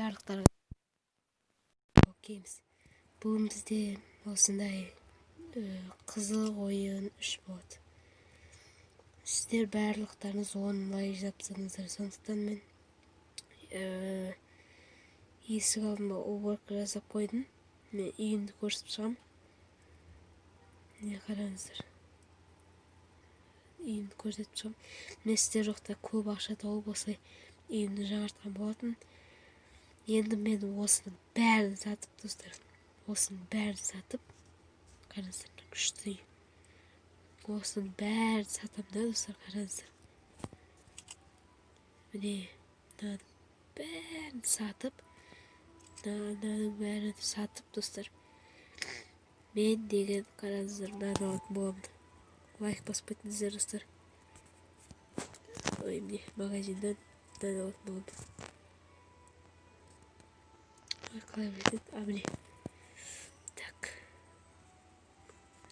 Барлықтарыңа окейміз. Бүгін бізде осындай қызық ойын үш болады. Сіздер барлықтарыңыз 10 лайк жапсаңыздар, сондықтан мен есік алдында уборка жасап қойдым. Мен үйімді көрсетіп шығамын. Міне қараңыздар. Үйімді көрсетіп шығамын. Мен сіздер жоқта көп ақша тауып осылай үйімді жаңартқан болатын. Енді мен осының бәрін сатып, достар, осының бәрін сатып, қараңыздар, күшті үй. Осының бәрін сатамын да, достар, қараңыздар. Міне, мынаның бәрін сатып, мынаның бәрін сатып, достар. Мен деген, қараңыздар, мынаны алатын боламын. Лайк басып кетіңіздер, достар. Ой, міне, магазиннен мынаны алатын боламын. Ой, қалай біледі? А, міне. Так.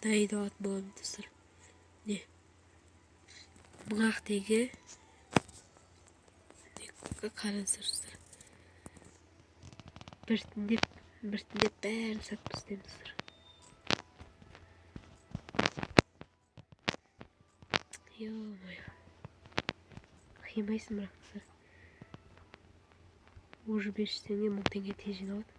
Мына үйді алатын боламын, достар. Міне. 1000-ақ теңге. Қараңыздар, достар. Біртіндеп, біртіндеп бәрін сатып тастаймын, достар. Ё-моё. Қимайсың бірақ, достар. Уже 500 теңге, 1000 теңге тез жиналады.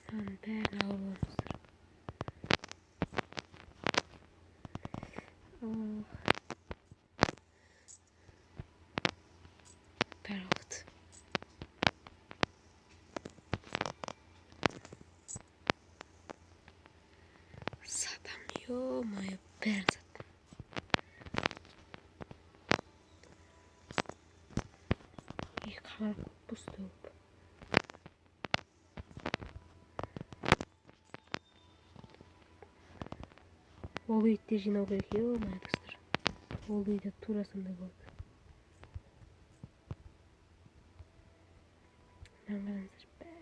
Мынаның бәрін алып аламыз, достар. Бәрі алады. Сатам, ё-моё, бәрін саттым. Үй қаңырап қалып, пустой болып. Ол үйді де жинау керек, ё-моё, достар. Ол үйде тура сондай болады. Мынаны қараңыздар,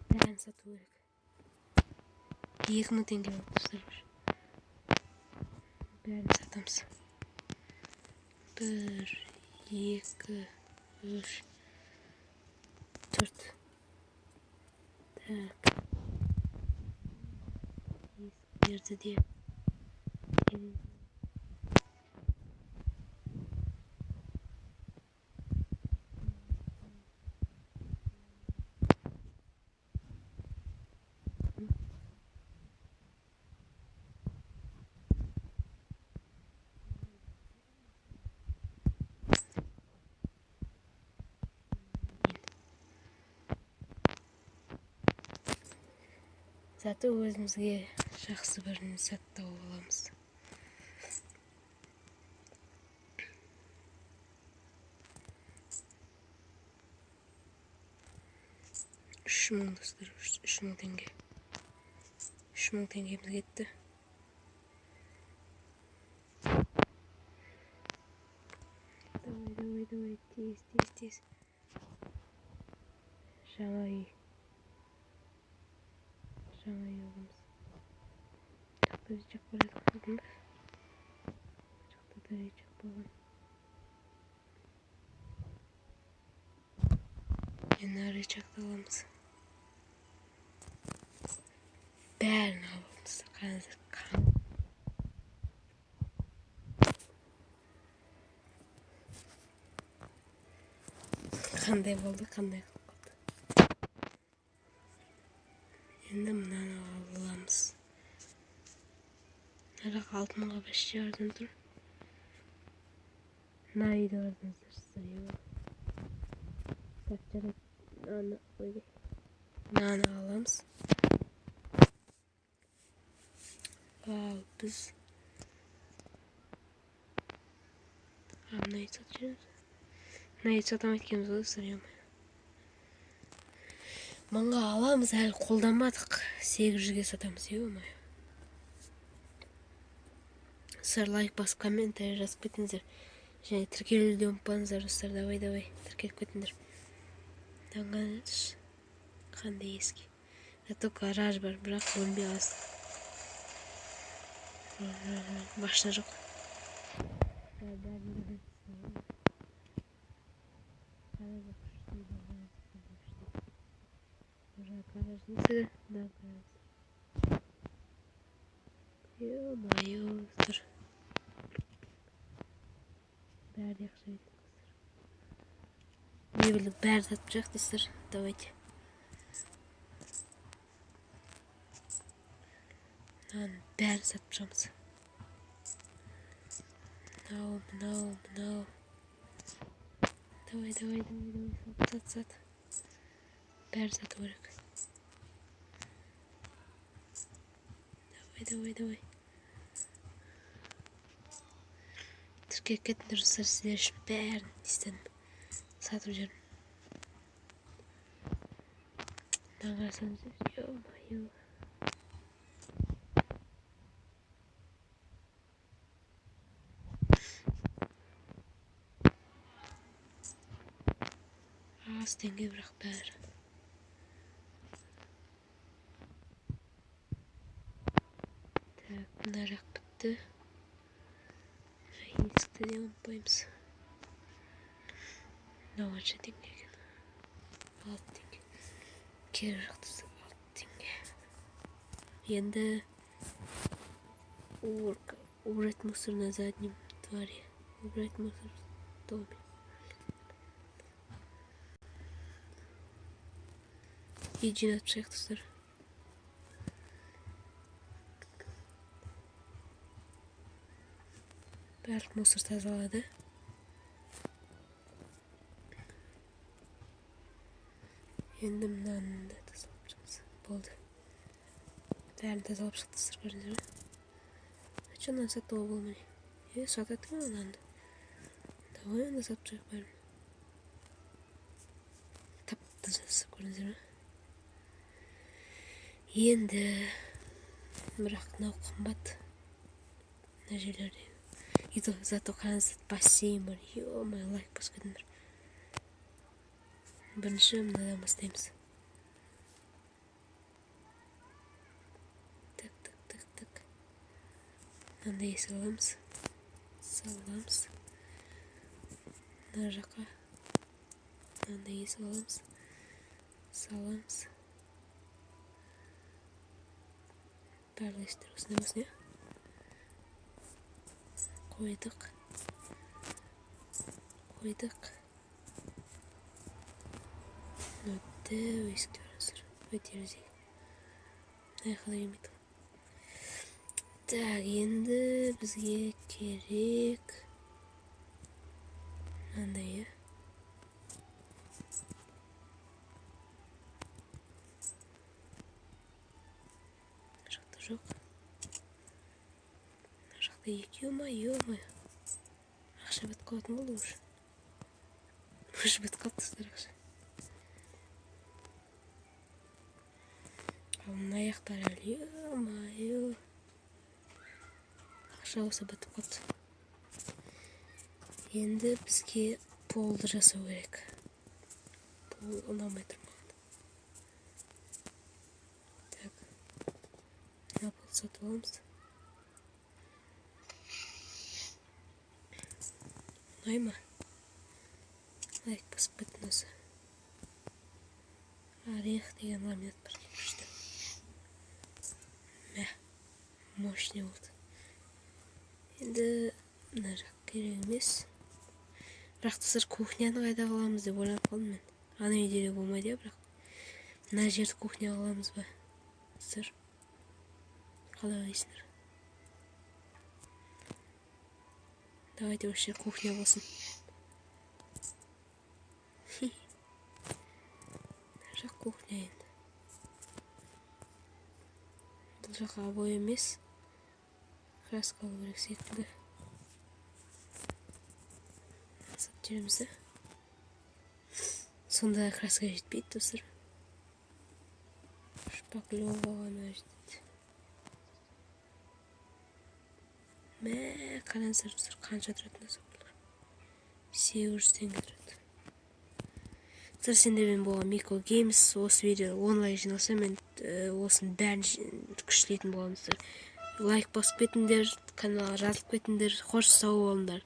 бәрін сату керек. 2000 теңге болды, достар. Бәрін сатамыз. 1, 2, 3, 4. Так. Есіктерді де. Зато өзімізге жақсы бір сәт тауып аламыз. 3000, достар, 3000 теңге. 3000 теңгеміз кетті. Давай, давай, давай, тез, тез, тез. Жаңа үй. Жаңа үй аламыз. Жақта рычаг бар еді, көрдің бе? Жақта да рычаг болған. Енді рычагты аламыз. Бәрін алып аламыз. Қараңыздар, қандай болды, қандай қалды. Енді мынаны алып аламыз. Бірақ 6000-ға вообще арзан тұр. Мына үйді қараңыздар, сіздер, ё. Так, жарайды. Мынаны, ойбай. Мынаны аламыз. Ал біз мына үйді сатып жібереміз. Мына үйді сата алмайды екенбіз ғой, достар, ё-моё. 1000-ға аламыз, әлі қолданбадық. 800-ге сатамыз, ё-моё. Достар, лайк басып, комментарий жазып кетіңіздер. Және тіркелуді де ұмытпаңыздар, достар. Давай, давай, тіркеліп кетіңдер. Таңғаныш. Қандай ескі. Зато гараж бар, бірақ бөлме аз. Машина жоқ. Бәрін гаражда күшті, күшті. Гараждың есігі, мына гараж. Ё-моё, достар. Бәрі ақша кетті, достар. Мебельдің бәрін сатып шығайық, достар. Давайте. Мынаның бәрін сатып шығамыз. Мынау, мынау, мынау. Давай, давай, давай, давай, сат, сат, сат. Бәрін сату керек. Давай, давай, давай. Тіркеліп кетіңдер, достар, сіздер үшін бәрін істедім. Сатып жібердім. Мынаны қарасаңыздар, ё-моё. Аз теңге, бірақ бәрі. Так, мына жақ бітті. Есікті де ұмытпаймыз. Мынау қанша теңге екен? 6 теңге. Кері жақты 6 теңге. Енді уборка. Убрать мусор на заднем дворе. Убрать мусор в доме. Үй жинап шығайық, достар. Барлық мусор тазалады. Енді мынаны да тазалап шығамыз. Болды. Бәрін тазалап шықты, достар, көрдіңіздер ме? А че, мынаны сатуға болмай? Е, сатады екен ғой мынаны. Давай онда сатып шығайық бәрін. Тап-таза, көрдіңіздер ме? Енді бірақ мынау қымбат. Мына жерлерде. И то зато қараңыздар, бассейн бар. Ё-моё, лайк басып кетіңдер. Бірінші мынадан бастаймыз. Так, так, так, так. Мынандай есік аламыз. Саламыз. Мына жаққа мынандай есік аламыз. Саламыз. Барлық есіктер осындай болсын, иә? Қойдық. Қойдық. Мынау дәу есікте қараңыздар. Ой, терезе. Мына жаққа да келмейді. Так, енді бізге керек мынандай, иә? Мына жақта жоқ. Мына жақта екеу ма? Ё-моё. Ақша бітіп қалатын болды уже. Уже бітіп қалды, достар, ақша. Ал мына жақтар әлі, ё-моё. Ақша болса бітіп қалды. Енді бізге полды жасау керек. Пол ұнамай тұр маған. Так. Мына полды сатып аламыз. Ұнай ма? Лайк басып кеттің осы. Орех деген ламинат бар екен, күшті. Мә, мощный болды. Енді мына жақ керек емес. Бірақ, достар, кухняны қайда қыламыз деп ойланып қалдым мен. Ана үйде де болмайды, иә, бірақ. Мына жерді кухня қыламыз ба? Достар, қалай ойлайсыңдар? Давайте осы жер кухня болсын. Мына жақ кухня енді. Бұл жаққа обои емес, краска алу керек секілді. Сатып жібереміз да. Сонда краска жетпейді, достар. Шпаклевка ғана жетеді. Мә, қараңыздар, достар, қанша тұрады мына заборлар? 800 теңге тұрады. Достар, сендермен болған Мико Геймс. Осы видео 10 лайк жиналса, мен осының бәрін күштілейтін боламын, достар. Лайк басып кетіңдер, каналға жазылып кетіңдер. Қош, сау болыңдар.